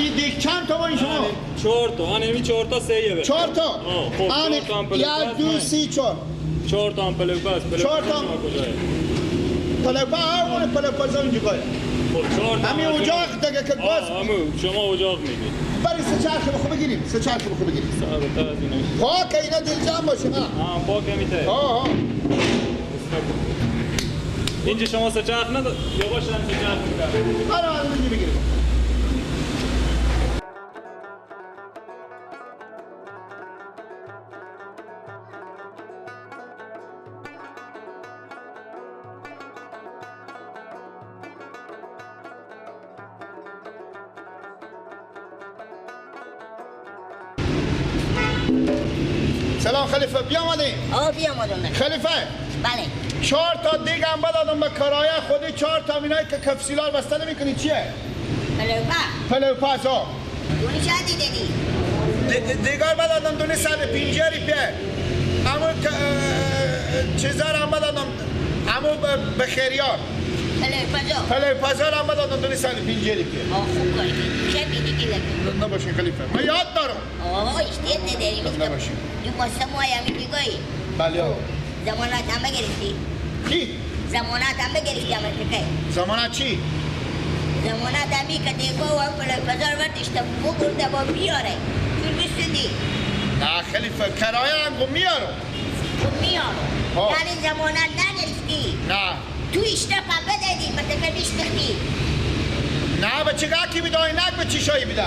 این دیگ چند تا این شما؟ 4 تا. آن 4 تا سه یه. 4 تا. خب 1 2 3 4. 4 تا هم پلوپز. 4 تا. پلوپز اون پلوپز اونجا. خب 4 تا. همین اجاق دیگه که باز. همون شما اجاق میگید. برای سه چرخ بخو بگیریم. سه چرخ بخو بگیریم. پاک اینا دل جمع باشه. ها پاک میته. ها ها. اینجا شما سه چرخ نداد یا باشه هم سه چرخ می‌کنم. آره آره بگیریم. سلام خلیفه، بیا آمدیم. آه بیا آمدم. خلیفه. بله. 4 تا دیگ هم دادم به کرایه خودی، 4 تا اینایی که کفسیلار بسته نمی‌کنی چیه؟ پلوپا. پلوپاس ها. دونی چه دیدی؟ دیگار بدادم دونی 150 روپیه. امو چیزار هم بدادم، امو بخیریار. پلوپازا. پلوپازار هم بدادم دونی 150 روپیه. آه خوب کاری کردی. چه میدی دیگه؟ نباشین خلیفه، من یاد دارم. آه اشتیت نداری. نباشین. تو واسه ما همی دیگایی. بله. ضمانت هم بگرفتی؟ کی؟ ضمانت هم بگرفتی امرتکه. ضمانت چی؟ ضمانت همی که دیگه و هم پلوپازار وردشته بگرده با بیاره. چون بسندی؟ نه خلیفه، کرایه هم گم میارم. خب میارم. یعنی ضمانت نگرفتی؟ نه. تو اشتفا بدهدی مرتکه بیشتختی. نه به چگاه کی بیده آینک به چی شایی بیده؟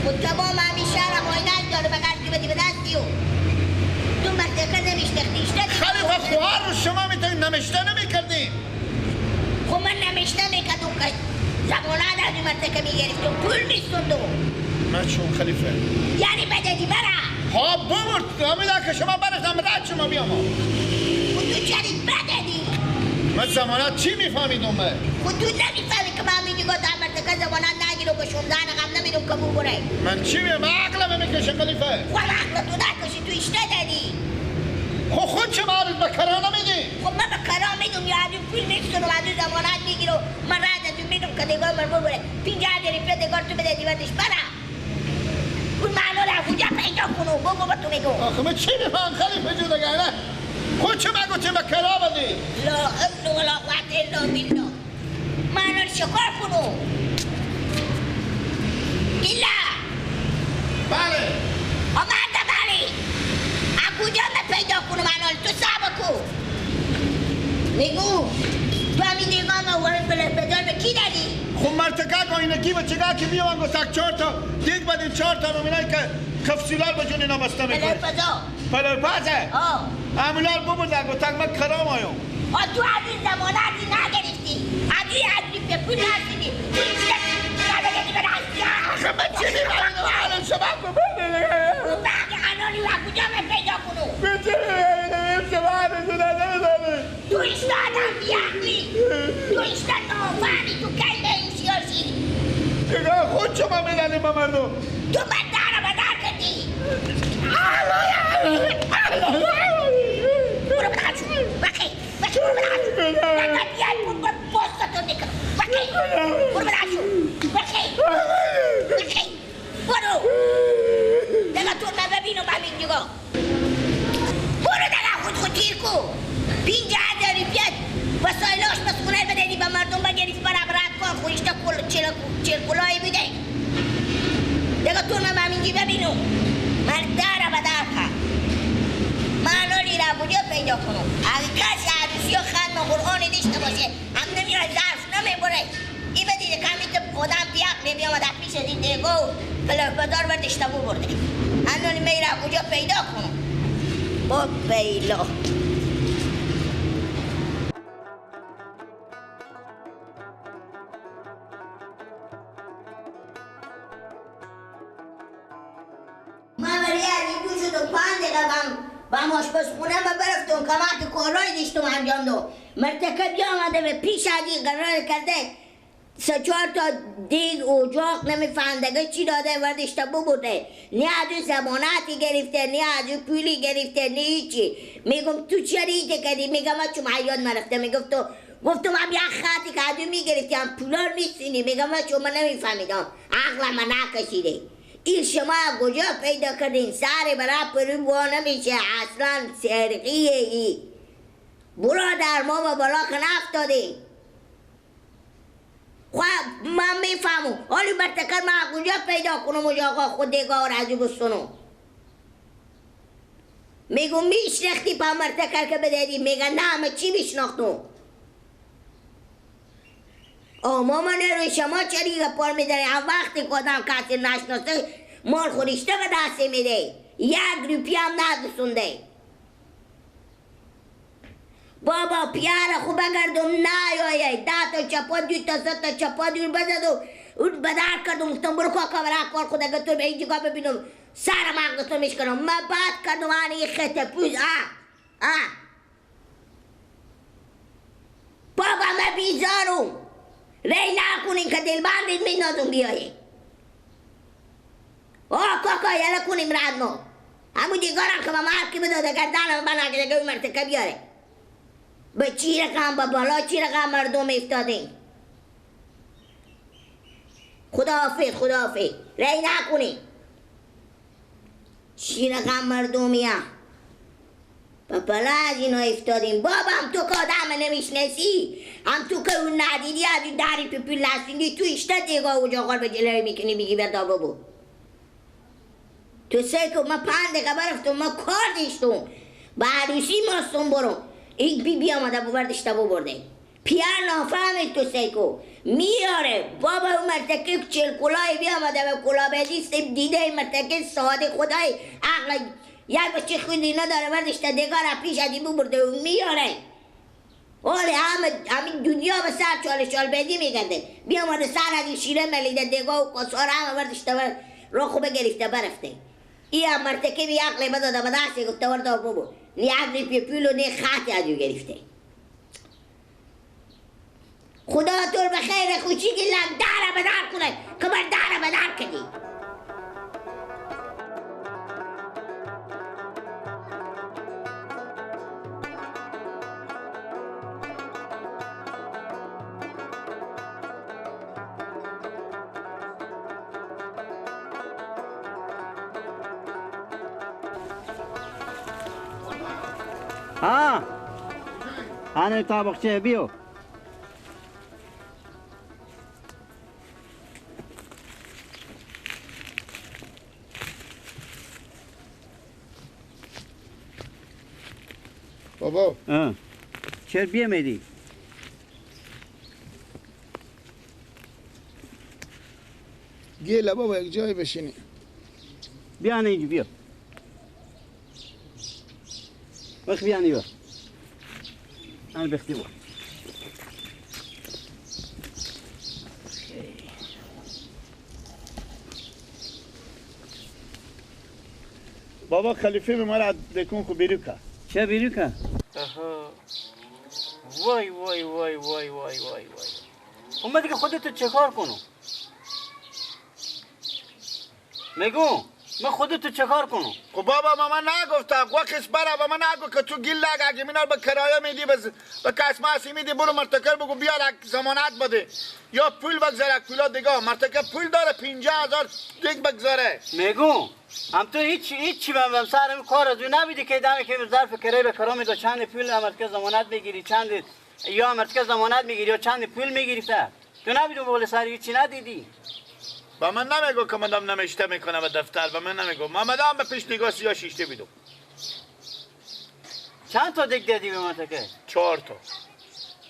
خود تمام همی شهرم آینک داره بگر که بدی به دستی و تو مرتکه نمیشتختی. خلیفه خواهر رو شما میتونید نمشته نمیکردیم. خب من نمشته میکردم که زمانه از این مرتکه میگرفتم پول میستوندم. من چون خلیفه یعنی بدهدی برا ها ببرد همیده که شما برشم رد شما بیام. خود تو چرا بدهدی؟ من زمانت چی میفهمیدم من؟ خود تو نمیفهمی که من میگم در مرتکه زمانت نگیرم که 16 رقم نمیدم که ببره. من چی میگم؟ من عقلم میکشه خلیفه. خب عقل تو نکشی، تو اشته دادی. خب خود چه معرض به کرا نمیدی؟ خب من به کرا میدم یا از پول میستونم از زمانت میگیرم. من رد از میدم که دیگار من ببره. 50 روپیه دیگار تو بده دیوارش برا. اون معنا رو کجا پیدا کنم؟ بگو به تو میگم. آخه من چی میفهم خلیفه جو دیگه؟ نه خود چه مگو به کرا بدی؟ لا حول ولا قوة الا بالله. من رو شکار کنم؟ ایلا. بله. آمده بله. از کجا من پیدا کنم الان؟ تو صبر کن. میگو تو همین دیگه ما وارد بلد به کی دادی؟ خب مرتکه آینکی و چگاه که بیام گفت 4 تا دیگ بدیم 4 تا رو که کفسیلار به جون اینا بسته میکنه. پلوپازا. پلوپازه؟ آه. همولار ببرد گفت من کرام آیم. آه تو از این زمانتی نگرفتی. از این از به پول نرسیدی. تو ایشته ندگه به دستی. آخه من چی می‌فهمیدم الان شما کو بده. بقیه انانی و کجا من پیدا کنم؟ من چی می‌فهمیدم شما نمی‌دونم. تو ایشته آدم بیعقلی. تو ایشته نافهمی. تو کی به هوشیار شدی؟ چگاه خود شما می‌دنیم به مردم. تو من در بدر کردی. برو بدر شو. بخی. بخی برو بدر شو. نگاه بیای پول با پستتون میکنم. بخی. برو بدر شو. بخی. بخی. برو. دیگه تو من ببینم همین دیگه. برو دیگه خود خود تیر کو. 50,000 روپیه وسایل آشپزخونه بدهی به مردم بگیری برم رد کن خویشتا چل کلایی بده. دیگه تو من همینجی ببینم. من در به در کرد. من آلی را کجا پیدا کنم؟ اگه کسی عروسی و خند و قرآن داشته باشه هم نمیاد ظرف نمیبره. این بدیده که همین که خودم بیعقلی بیامد پیش از این دیگه و پلوپازار برداشته برده. الان می را کجا پیدا کنم؟ با پیلا. من ولی از این تو شدم 5 دقیقه بم آشپزخونه ما برفتم کمک کارهای داشتم انجام دادم. مرتکب بیامده به پیش از این قرار کرده 3-4 تا دیگ اجاق نمیفهمدگه چی داده وردشته ببرده. نه از اون زمانتی گرفته نه از اون پولی گرفته نه هیچی. میگم تو چرا ایده کردی؟ میگم من چون حیات نرفته. میگفت تو گفتم هم یک خطی که از میگرفتی هم پولا رو میسینی. میگم من شما نمیفهمیدم، عقل من نکشیده. این شما کجا پیدا کردین؟ سر برای پرو با نمیشه، اصلا سرقیه ای. برادر ما با بالا که نفتادیم. خب من میفهمم حالی برتکر من کجا پیدا کنم و آقا خود دیگه از او بستنم. میگم میشناختی پا مرتکر که بدهدی؟ میگه نه من چی میشناختم؟ آه ماما نروی شما چرا پار میداری؟ وقتی که آدم کسی نشناسه مال خودشته به دست میده، یک روپیه هم ندسونده. بابا پیار خوب بگردم نیایه، 10 تا چپا 2 تا 3 تا چپا دور بزد و اون بدر کردم. گفتم برو کاکا برا کار خود، اگه تو به اینجا ببینم سر مغزتو میشکنم. من بد کردم آن این خط پوز. آه بابا من بیزارم، ری نکنین که دلبندید میندازم بیایه. آه کاکا یله کنیم رد ما همون دیگارم که به مرکی بداد، اگر دلم من اگه اون مرتکه بیاره. به چی رقم به بالا چی رقم مردم افتادیم. خداحافظ خداحافظ، ری نکنین. چی رقم مردمی هم به بالا از اینا افتادیم. بابام تو که آدم نمیشناسی، هم تو که اون ندیدی از اون دری پی پی لسوندی تو اشته دیگه و جاغار به جلوی میکنی میگی بردا بابا. تو سه که من 5 دقیقه برفتم، من کار داشتم به عروسی ماستم برم. این بی بی آمده ببردشته ببرده پیار نافهمید. تو سیکو میاره بابا اون مرتکه 40 کلای بی آمده به کلا بدیست دیده این مرتکه ساده خدای عقل یک بچه خوندی نداره بردشته دیگه را پیش از این ببرده و میاره. ولی همین دنیا به سر چال چال بدی میگرده. بی آمده سر از این شیره ملیده دیگه و کسار همه بردشته را خوبه گرفته برفته. این هم مرتکه بی عقل بداده به دستی گفته ورده بابا نه یک روپیه پول و نه خطی از او گرفته. خدا تو رو به خیر خوشی گلم دره به در کنه که بر دره به در کنی. ها انا طابقچه بیو. بابا چرا بیامدی؟ گیله بابا یک جای بشینی. بیا اینجا بیا. وقت بیا بیا. انا بختي بو. بابا خلیفه به مرا دکون خو بیروکا. چه بیروکا؟ آها. وای وای وای وای وای وای وای. اومد دیگه خودتو چه کار کنم؟ میگم من خودتو چه کار کنم؟ خب بابا ماما نگفت وقت برا با من نگو که تو گیل لگ اگه مینا به کرایه میدی به کس ماسی میدی برو مرتکر بگو بیار ضمانت بده یا پول بگذاره پولا دیگه مرتکر پول داره 50,000 دیگ بگذاره. میگم هم تو هیچ من سرم کار از اون نبیدی که دمه که ظرف کرایه به کرا میده چند پول مرتکر ضمانت بگیری چند یا مرتکر ضمانت میگیری یا چند پول میگیری تو نبیدم بقول سر هیچی ندیدی. با من نمیگو که مدام نمیشته میکنه به دفتر، با من نمیگو. من مدام به پیش نگاه سیاه شیشته بیدم. چند تا دیگ دادی به من که؟ 4 تا.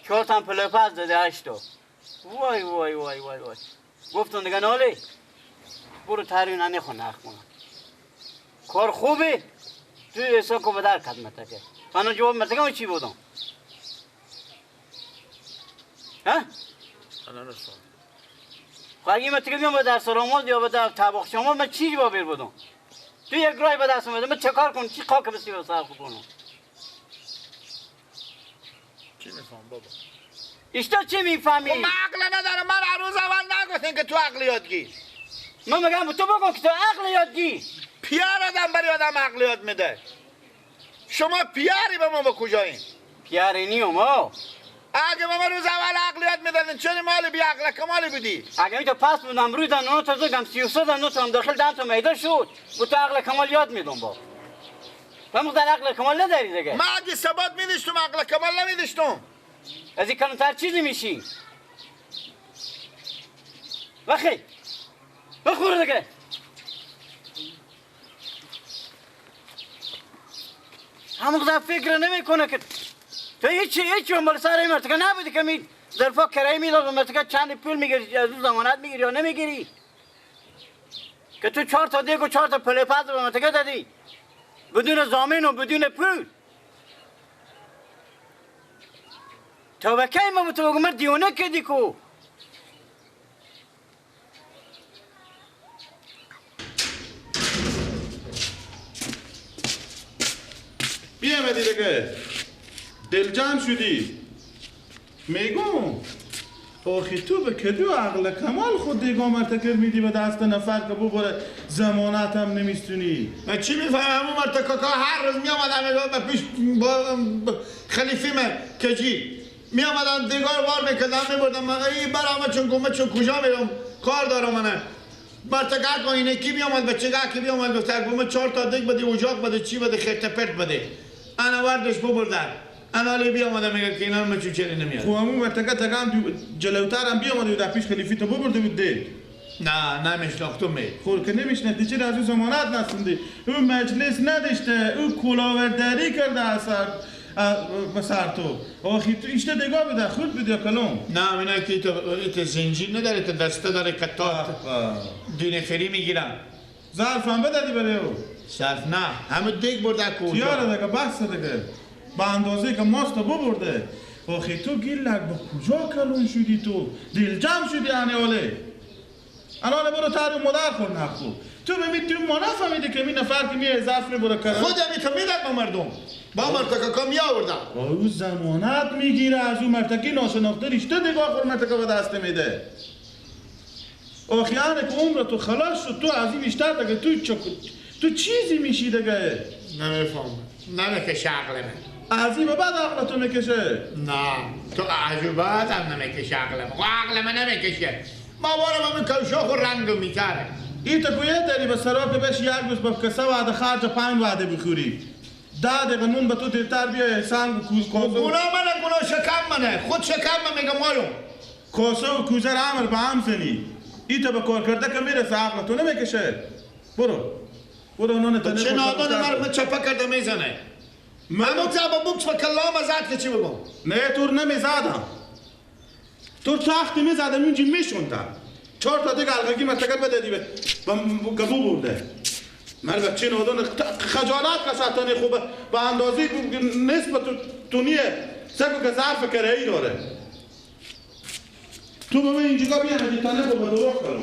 4 تا هم پلو پس داده 8 تا. وای وای وای وای وای. گفتم دیگه ناله برو تری نخون نخون. کار خوبه تو حساب کو بدر خدمت که. من جواب مرتکه چی بودم؟ ها؟ انا نفهم. اگه من تکیم به درس راموز یا به در طباخ شما من چی جواب بیر بدم؟ تو یک رای به دست اومده من چه کار کنم؟ چی خاک بسی به سر کنم؟ چی میفهم بابا؟ ایشتا چی میفهمی؟ من عقل ندارم. من هر روز اول نگفتین که تو عقل یاد گیر. من میگم تو بگو که تو عقل یاد گیر. پیار آدم برای آدم عقل یاد میده. شما پیاری به ما به کجایین؟ پیاری نیم ها. اگه من روز اول عقلیت میدادن چرا مال بی عقل کمال بودی؟ اگه تو پس بودم روی دندونو تا زدم 33 دندون هم داخل دهن تو میده شد. با تو عقل کمال یاد میدم با. تو مقدار عقل کمال نداری دیگه. من اگه ثبات میداشتم عقل کمال نمیداشتم. از این کلانتر چیزی میشی. وخی بخور دیگه. همون فکر نمیکنه که تو هیچی مال سر این مرتکه نبودی که می ظرفا کرایه میداد و مرتکه چند پول میگیری از اون ضمانت میگیری یا نمیگیری که تو 4 تا دیگ و 4 تا پلپز به مرتکه دادی بدون ضامن و بدون پول. تو به کی ما تو بگو من دیوانه کردی کو. بیامدی دیگه دلجمع شدی. میگم آخی تو به کدو عقل کمال خود دیگه مرتکر میدی به دست نفر که ببره زمانت هم نمیستونی. من چی میفهمم؟ همون مرتکاکا هر روز میامدن به پیش با خلیفی من کجی میامدن دیگار بار میکردن میبردن. من ای برام چون گمه چون کجا میرم کار دارم. من مرتکا کن اینه کی میامد به چگاه کی میامد گفت گمه 4 تا دیگ بده اجاق بده چی بده خرت پرت بده. انا وردش ببردن. انا علی بیامده میگه که اینا رو چون چری نمیاد. خب همون مرتکه تکم جلوتر هم بیامده در پیش خلیفی تو ببرده بود دید. نه نمیشناختم می. خب که نمیشناختی چرا از او ضمانت نسوندی؟ او مجلس نداشته، او کلاورداری کرده اثر به سر تو. آخی تو ایشته دگاه بده خود بده یا کلام؟ نه اینا که ایت زنجیر نداره، تو دسته داره که تا دونه فری میگیرن. ظرف هم بدادی برای او؟ ظرف نه، همه دیگ برده کجا؟ چیاره دیگه بحث دیگه. به اندازه که ماست ببرده. آخی تو گیلک با کجا کلون شدی تو؟ دلجمع شدی انیاله. الان برو تر مادر خور نخو. تو ببین تو ما نفهمیدی که می نفر که میه ظرف میبره کرد. خودم تو میداد با مردم. با مرتکا می آوردم. او ضمانت میگیره از اون مرتکی ناشناخته ریشته نگاه خور مرتکا به دست میده. آخی انه که عمر تو خلاص شد تو از این بیشتر دیگه تو چیزی میشی دیگه. نمیفهمم. نمیکشه عقل من. از این به بعد عقل تو میکشه؟ نه تو از این بعد هم نمیکشه عقل من. عقل من نمیکشه. ما بارم همین کوشاخ و رنگو میکره. این تا کویه داری به سراغ بهش یک روز با کسه وعده خرج 5 وعده بخوری 10 دقیقه نون به تو دیرتر بیای سنگ و کوز کاسه گناه منه، گناه شکم منه، خود شکم من میگم مایون کاسه و کوزه رو امر به هم زنی. این تا به کار کرده که میرسه عقل تو نمیکشه. برو برو نون تا چه نادان من چپه کرده میزنه. من زبا بکس و کلام ازت که چی بگم؟ نه تو رو نمیزدم، تو تختی میزدم اونجی میشوندم 4 تا دیگه الگی مرتکب بدادی به گبو برده. من بچه نادان خجالت کشتنی خوبه به اندازه نصف تو نیه سگو که ظرف کره‌ای داره. تو به من اینجا بیامدی تا نخو به دروغ کنم.